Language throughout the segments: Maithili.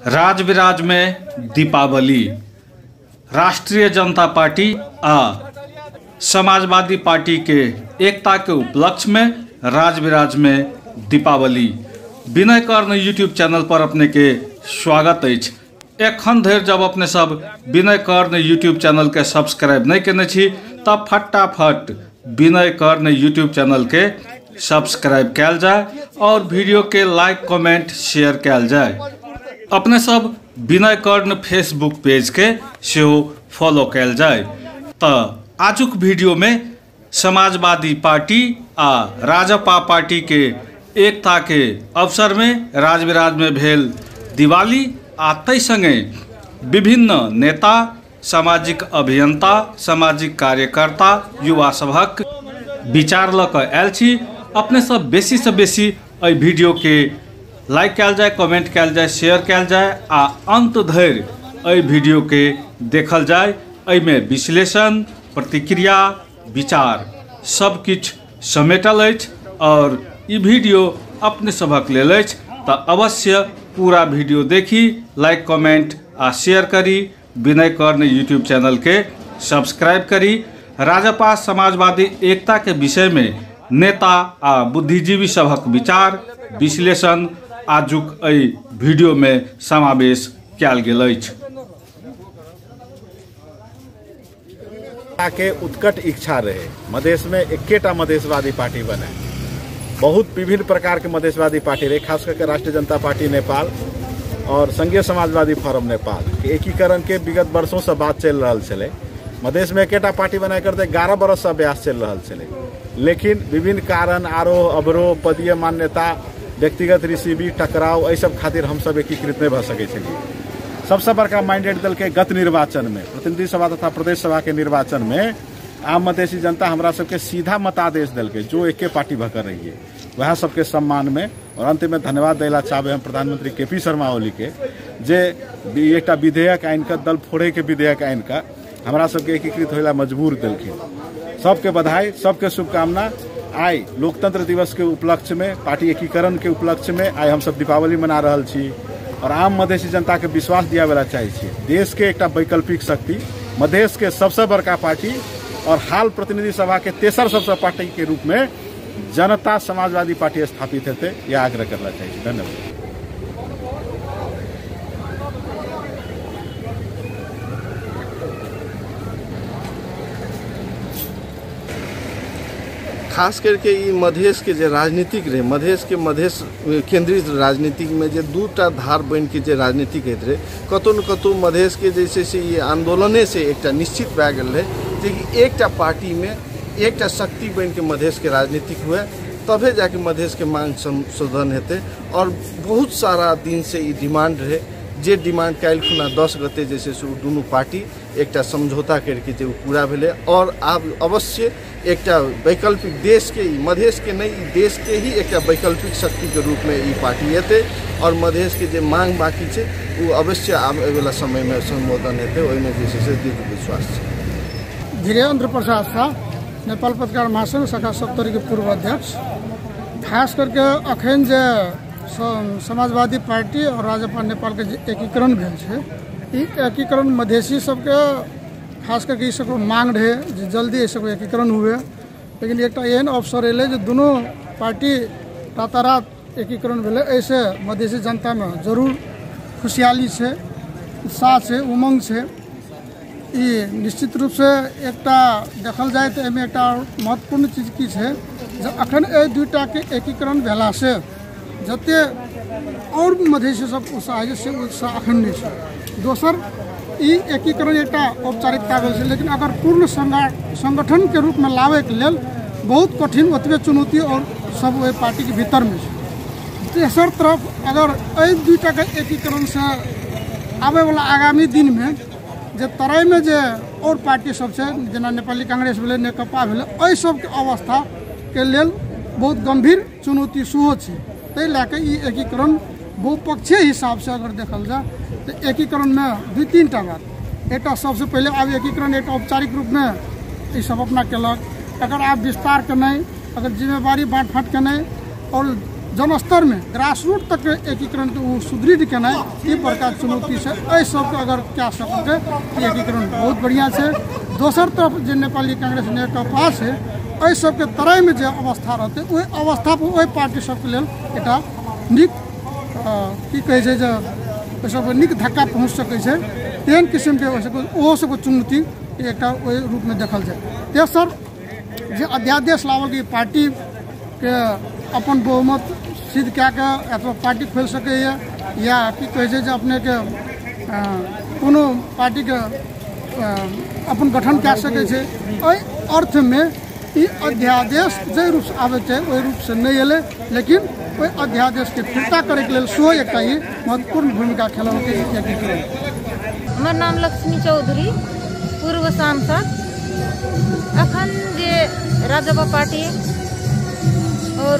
राजविराज में दीपावली राष्ट्रीय जनता पार्टी आ समाजवादी पार्टी के एकता के उपलक्ष्य में राजविराज में दीपावली। विनय कर्ण यूट्यूब चैनल पर अपने के स्वागत अछि। एखन धरि जब अपने सब विनय कर्ण यूट्यूब चैनल के सब्सक्राइब नहीं केने छी तब फटाफट विनय कर्ण यूट्यूब चैनल के सब्सक्राइब कयल जाय और वीडियो के लाइक कमेंट शेयर कयल जाय। अपने सब विनय कर्ण फेसबुक पेज के सेहो फॉलो कयल जाय। तो आजुक वीडियो में समाजवादी पार्टी आ राजपा पार्टी के एकता के अवसर में राजविराज में भेल दिवाली आ तै संगे विभिन्न नेता, सामाजिक अभियंता, सामाजिक कार्यकर्ता, युवा सभक विचार ल क आयल छी। अपने सब बेसी से बेसी एहि वीडियो के लाइक कयल जाय, कमेंट कयल जाय, शेयर कयल जाय आ अंत धरि एहि वीडियो के देखल जाय। एहिमे विश्लेषण, प्रतिक्रिया, विचार सब किछु समेटल अछि और ई वीडियो अपने सभक लेल अछि। तो अवश्य पूरा वीडियो देखी, लाइक कमेंट आ शेयर करी। विनय कर्ण यूट्यूब चैनल के सब्सक्राइब करी। राजपा समाजवादी एकता के विषय में नेता आ बुद्धिजीवी सभक विचार विश्लेषण आजुक एहि वीडियो में समावेश कयल गेल अछि। के उत्कट इच्छा रहे मधेश में एकेटा मधेशवादी पार्टी बने। बहुत विभिन्न प्रकार के मधेशवादी पार्टी रहे, खास करके राष्ट्रीय जनता पार्टी नेपाल और संघीय समाजवादी फोरम नेपाल के एकीकरण के विगत वर्षों से बात चल रहा छलै। मधेश में एकेटा पार्टी बनाए करते 11 बरस से अभ्यास चल रहा छलै, लेकिन विभिन्न कारण आरोह अवरोह, पदीय मान्यता, व्यक्तिगत रिसीवी, टकराव, एहि सब खातिर हमसब एकीकृत नहीं भऽ सकै छलियै। सबसे बड़का माइंडेट दलके गत निर्वाचन में प्रतिनिधि सभा तथा प्रदेश सभा के निर्वाचन में आम मधेशी जनता हमरा सबके सीधा मतादेश दलके जो एके पार्टी भऽ कर रही है वह सबके सम्मान में। और अंत में धन्यवाद दैला चाहबे हम प्रधानमंत्री के पी शर्मा ओली के, जे एकटा विधेयक आनि कऽ दल फोड़े के विधेयक आनि कऽ हमरा सबके एकीकृत होइला मजबूर देलखिन। सबके बधाई, सबके शुभकामना। आइ लोकतंत्र दिवस के उपलक्ष्य में, पार्टी एकीकरण के उपलक्ष्य में आइ हमसब दीपावली मना रहल छी और आम मधेशी जनता के विश्वास दियाबे चाहै छी देश के एकटा वैकल्पिक शक्ति, मधेश के सबसे बड़का पार्टी और हाल प्रतिनिधि सभा के तेसर सबसे पार्टी के रूप में जनता समाजवादी पार्टी स्थापित हेतै, यह आग्रह करना चाहै छी। धन्यवाद। खास करके ई मधेश के जे राजनीतिक रहे, मधेश के मधेश केंद्रित राजनीतिक में जे दूटा धार बन के जे राजनीतिक होइत रहे, कतौ न कतौ मधेश के जे छै से ई आंदोलने से एकटा निश्चित भए गेल रहे जे कि एकटा पार्टी में एकटा शक्ति बन के मधेश के राजनीतिक हुए तबे जाके मधेश के मांग संशोधन हेतै। और बहुत सारा दिन से ई डिमांड रहे, जे डिमांड काल्हि खुना 10 गते जे छै से ओ दुनू पार्टी एकटा समझौता करके जे पूरा भेलै। और आब अवश्य एकटा वैकल्पिक देश के, मधेश के नहीं, देश के ही एकटा वैकल्पिक शक्ति के रूप में ई पार्टी एतै और मधेश के जे मांग बाकी छै ओ अवश्य आबैवला समय में संबोधन हेतै, ओहिमे जे छै से दृढ़ विश्वास छै। धीरेन्द्र प्रसाद शाह, नेपाल पत्रकार महासंघ शाखा सप्तरी के पूर्व अध्यक्ष। खास करके अखन जे समाजवादी पार्टी और राजपा नेपाल के एकीकरण भेल छै, ई एकीकरण मधेशी सबके खास करके ई सबके मांग रहे जे जल्दी एहि सबके एकीकरण हुए, लेकिन एकटा एहन अवसर एलै जे दुनू पार्टी रातारात एकीकरण भेलै। एहिसँ मधेशी जनतामे जरूर खुशहाली छै, उत्साह छै, उमंग छै। ई निश्चित रूपसँ एकटा देखल जाय तऽ एहिमे एकटा महत्वपूर्ण चीज की छै जे अखन एहि दुइटाके एकीकरण भेलासँ जते और मधेशी सब उत्साह छै से उत्साह अखन नहीं छै। दोसर, ई एकीकरण एकटा औपचारिकता भेल छै, लेकिन अगर पूर्ण संगठन के रूप में लाबैके लेल बहुत कठिन, ओतबे चुनौती और सब ओहि पार्टीके भीतरमे छै। तेसर तरफ अगर एहि दुइटाके एकीकरणसँ आबैवला आगामी दिनमे जे तराईमे जे और पार्टी सब छै, जेना नेपाली कांग्रेस भेलै, नेकपा भेलै, एहि सबके अवस्थाके लेल बहुत गंभीर चुनौती सेहो छै। ताहि लए कऽ ई एकीकरण बहुपक्षीय हिसाबसँ अगर देखल जाय तऽ एकीकरणमे 2-3 टा बात। एकटा सबसँ पहिले आब एकीकरण एकटा औपचारिक रूपमे ई सब अपना केलक, अगर आब विस्तार केनाइ, अगर जिम्मेवारी बाँट फाँट केनाइ और जनस्तरमे ग्रासरूट तक एकीकरणके ओ सुदृढ़ केनाइ ई बड़का चुनौती छै। एहि सबके अगर कए सकलकै एकीकरण बहुत बढ़िआँ छै। दोसर तरफ जे नेपाली कांग्रेस नेकपा छै एहि सबके तराईमे जे अवस्था रहतै ओहि अवस्था पर ओहि पार्टी सबके लेल एकटा नीक की कहै छै जे ओहि सबके नीक धक्का पहुँच सकै छै। तेहन किसिमके ओहि सबके ओहो सबके चुनौती एकटा ओहि रूपमे देखल जाय। तेसर जे अध्यादेश लावल गेल पार्टीके अपन बहुमत सिद्ध कए कऽ अथवा पार्टी खोलि सकैए या की कहै छै जे अपनेके कोनो पार्टीके अपन गठन कए सकै छै। एहि अर्थमे ई अध्यादेश जाहि रूपसँ आबैके चाही ओहि रूपसँ नहि एलै, लेकिन ओहि अध्यादेशके फिर्ता करैके लेल सेहो एकटा ई महत्वपूर्ण भूमिका खेललकै एकीकरण। हमर नाम लक्ष्मी चौधरी, पूर्व सांसद। अखन जे राजपा पार्टी और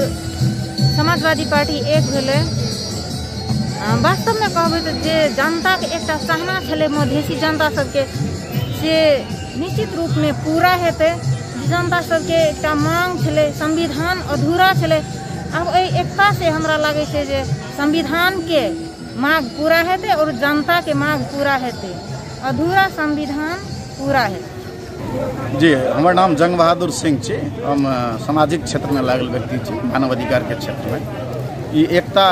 समाजवादी पार्टी एक भेलै, वास्तवमे कहबै तऽ जे जनताके एकटा चाहना छलै मधेसी जनता सबके से निश्चित रूपमे पूरा हेतै। जनता सबके एकटा मांग छलै, संविधान अधूरा छलै, आब एहि एकता से हमरा लागै छै जे संविधानके मांग पूरा हेतै और जनताके मांग पूरा हेतै, अधूरा संविधान पूरा हेतै। जी, हमर नाम जंग बहादुर सिंह छी। हम सामाजिक क्षेत्रमे लागल व्यक्ति छी, मानवाधिकारके क्षेत्रमे। ई एकता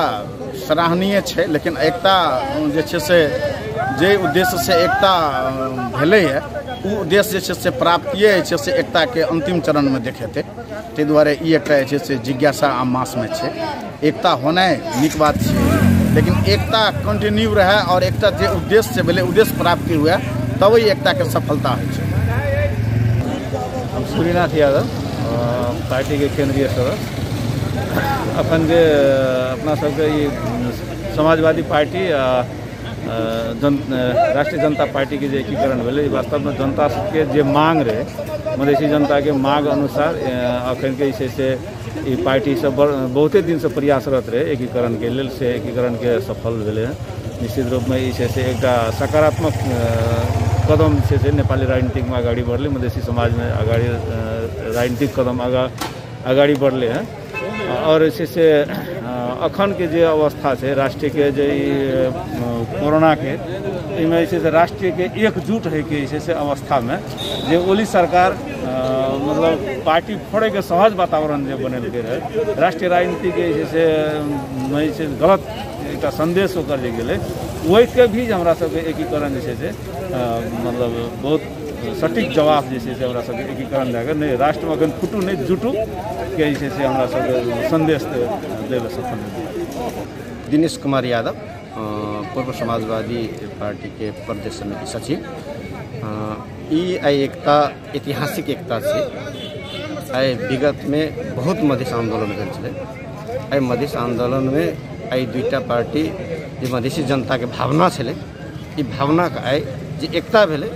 सराहनीय छै, लेकिन एकता जे छै से जे उद्देश्यसँ एकता भेलैए ओ उद्देश्य जे छै से प्राप्तिए जे छै से एकताके अन्तिम चरणमे देखेतै। ताहि दुआरे ई एकटा जे छै से जिज्ञासा आम मासमे छै। एकता होनाइ नीक बात छै, लेकिन एकता कंटिन्यू रहै और एकता जे उद्देश्य भेलै उद्देश्य प्राप्ति हुए तब ओहि एकताके सफलता होइ छै। हम सूर्यनाथ यादव, पार्टीके केंद्रीय सदस्य। अखन जे अपना सबके ई समाजवादी पार्टी आ राष्ट्रीय जनता पार्टीके जे एकीकरण भेलै, वास्तवमे जनता सबके जे मांग रहै, मधेसी जनताके मांग अनुसार अखनके जे छै से ई पार्टी सब बहुते दिनसँ प्रयासरत रहै एकीकरणके लेल, से एकीकरणके सफल भेलै हँ। निश्चित रूपमे ई छै से एकटा सकारात्मक कदम जे छै से नेपाली राजनीतिकमे अगाडि बढ़लै, मधेसी समाजमे अगाडि राजनीतिक कदम अगाडि बढ़लै हँ। और जे छै से अखनके जे अवस्था छै राष्ट्रके जे ई कोरोनाके, एहिमे जे छै से राष्ट्रके एकजुट होइके जे छै से अवस्थामे जे ओली सरकार मतलब पार्टी फोड़ैके सहज वातावरण जे बनेलकै रहै, राष्ट्रीय राजनीतिके जे छै से मे जे छै गलत एकटा सन्देश ओकर जे गेलै, ओहिके भी हमरा सबके एकीकरण जे छै से मतलब बहुत सटीक जवाब जे छै से हमरा सबके एकीकरण दए कऽ नहि राष्ट्रमे अखन फुटू नहि जुटू के जे छै से हमरा सबके सन्देश दै लए सफल भेलै। दिनेश कुमार यादव, पूर्व समाजवादी पार्टीके प्रदेश समिति सचिव। ई आइ एकता ऐतिहासिक एकता छै। आइ विगतमे बहुत मधेस आन्दोलन भेल छलै। एहि मधेस आन्दोलनमे आइ दुईटा पार्टी जे मधेसी जनताके भावना छलै, ई भावनाके आइ जे एकता भेलै,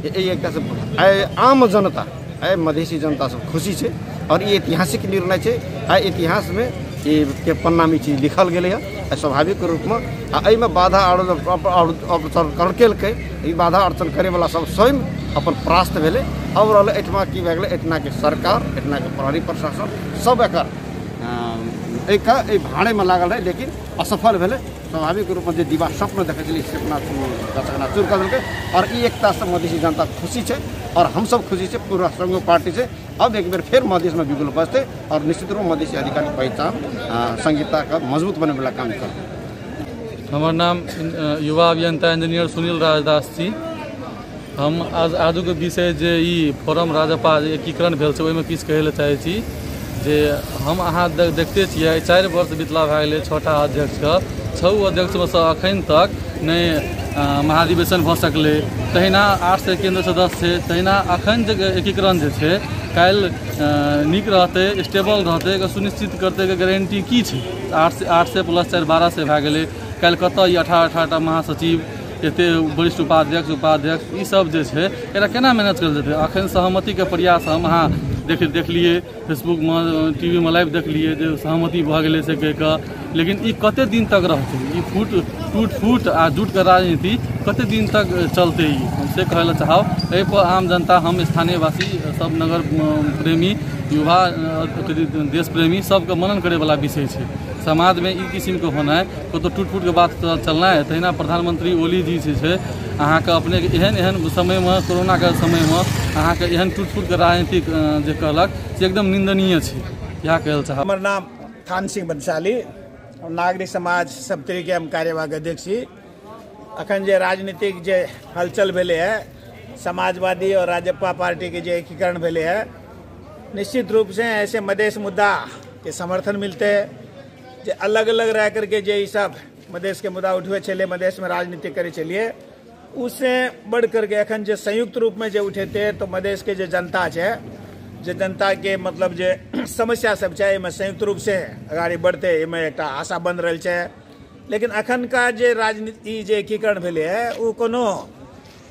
एहि एकतासँ आइ आम जनता, आइ मधेसी जनता सब खुशी छै और ई ऐतिहासिक निर्णय छै। आइ इतिहासमे ई के पन्नामे ई चीज लिखल गेलै हँ स्वाभाविक रूपमे। आ एहिमे बाधा अड़चन केलकै, ई बाधा अड़चन करैवला सब स्वयं अपन परास्त भेलै। अब रहलै एहिठमा की भए गेलै, एहिठिनाके सरकार, एहिठिनाके प्रहरी प्रशासन सब एकर एहि भाँड़ेमे लागल रहै, लेकिन असफल भेलै। स्वाभाविक रूपमे जे दिवा स्वप्न देखै छलै सपना चूर कऽ देलकै और ई एकतासँ मधेसी जनता खुशी छै और हमसब खुशी छै, पूरा संघ पार्टी छै। अब एक बेर फेर मधेसमे बिगुल बजतै और निश्चित रूपमे मधेसी अधिकारके पहिचान संहिताके मजबूत बनबैवला काम करतै। हमर नाम युवा अभियंता इंजीनियर सुनील राजदास छी। हम आज आजुके विषय जे ई फोरम राजपा जे एकीकरण भेल छै ओहिमे किछु कहै लए चाहै छी जे हम अहाँ देखते छियै 4 वर्ष बितला भए गेलै 6टा अध्यक्षके, 6 अध्यक्षमे सँ अखन तक नहि महाधिवेशन भऽ सकलै। तहिना 800 केन्द्र सदस्य छै, तहिना अखन जे एकीकरण जे छै काल्हि नीक रहतै, स्टेबल रहतै, सुनिश्चित करतै के गारंटी की छै? 800 प्लस 4 1200 भए गेलै। काल्हि कतऽ ई 18-18टा महासचिव, एते वरिष्ठ उपाध्यक्ष ई सब जे छै एकरा केना मैनेज करल जेतै? अखन सहमतिके प्रयास हम अहाँ देखलियै फेसबुकमे, टीवीमे लाइव देखलियै जे सहमति भऽ गेलै से कहि कऽ, लेकिन ई कते दिन तक रहतै? ई टूट फूट आ जुटके राजनीति कते दिन तक चलतै? ई हम से कहै लए चाहब। एहिपर आम जनता, हम स्थानीयवासी, सब नगर प्रेमी, युवा, देश प्रेमी सबके मनन करैवला विषय छै। समाजमे ई किसिमके होनाइ, कतौ टूट फूटके बात चलनाइ। तहिना प्रधानमंत्री ओली जी जे छै अहाँके अपने एहन एहन समयमे, कोरोनाके समयमे अहाँके एहन टूट फूटके राजनीतिक जे कहलक से एकदम निंदनीय छै। इएह कहल चाहब। हमर नाम थान सिंह बंसाली, नागरिक समाज सप्तरीके हम कार्यवाहक अध्यक्ष छी। अखन जे राजनीतिक जे हलचल भेलै है, समाजवादी और राजपा पार्टी के जे एकीकरण भेलै है, निश्चित रूप से ऐसे मधेश मुद्दा के समर्थन मिलते है। जे अलग अलग रह करके जे सब मधेश के मुद्दा उठवे छलै, मधेश में राजनीति करे चलिए, उससे बढ़ करके अखन जे संयुक्त रूप में जे उठेते तो मधेश के जे जनता है, जे जनता के मतलब जे समस्या सब छै, एहिमे संयुक्त रूप से अगाड़ी बढ़ते, एहिमे एकटा आशा बन रहल छै। लेकिन अखन का जे राजनीति जे एकीकरण भेलै है, ओ कोनो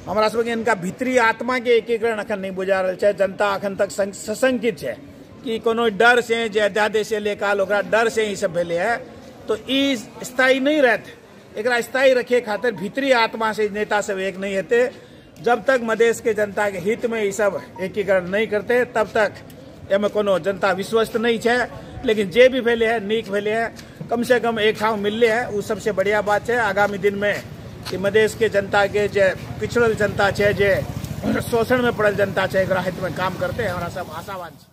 हमरा सबके इनका भीतरी आत्मा के एकीकरण अखन नहीं बुझा रहल छै। जनता अखन तक सशंकित छै कि कोनो डर से जे अध्यादेश एलै काल ओकरा डर से ई सब भेलै है, तो ई स्थायी नहीं रहत। एकरा स्थायी रखे खातिर भीतरी आत्मा से नेता सब एक नहीं हेते। जब तक मधेश के जनता के हित में ई सब एकीकरण नहीं करते तब तक एहिमे कोनो जनता विश्वस्त नहीं छै। लेकिन जे भी भेलै है नीक भेलै है, कम से कम एक ठाम मिलले है, वो सबसे बढ़िया बात है। आगामी दिन में कि मधेश के जनता के जे पिछड़ल जनता छै, जे शोषण में पड़ल जनता छै, एकरा हित में काम करते, हमरा सब आशावान छी।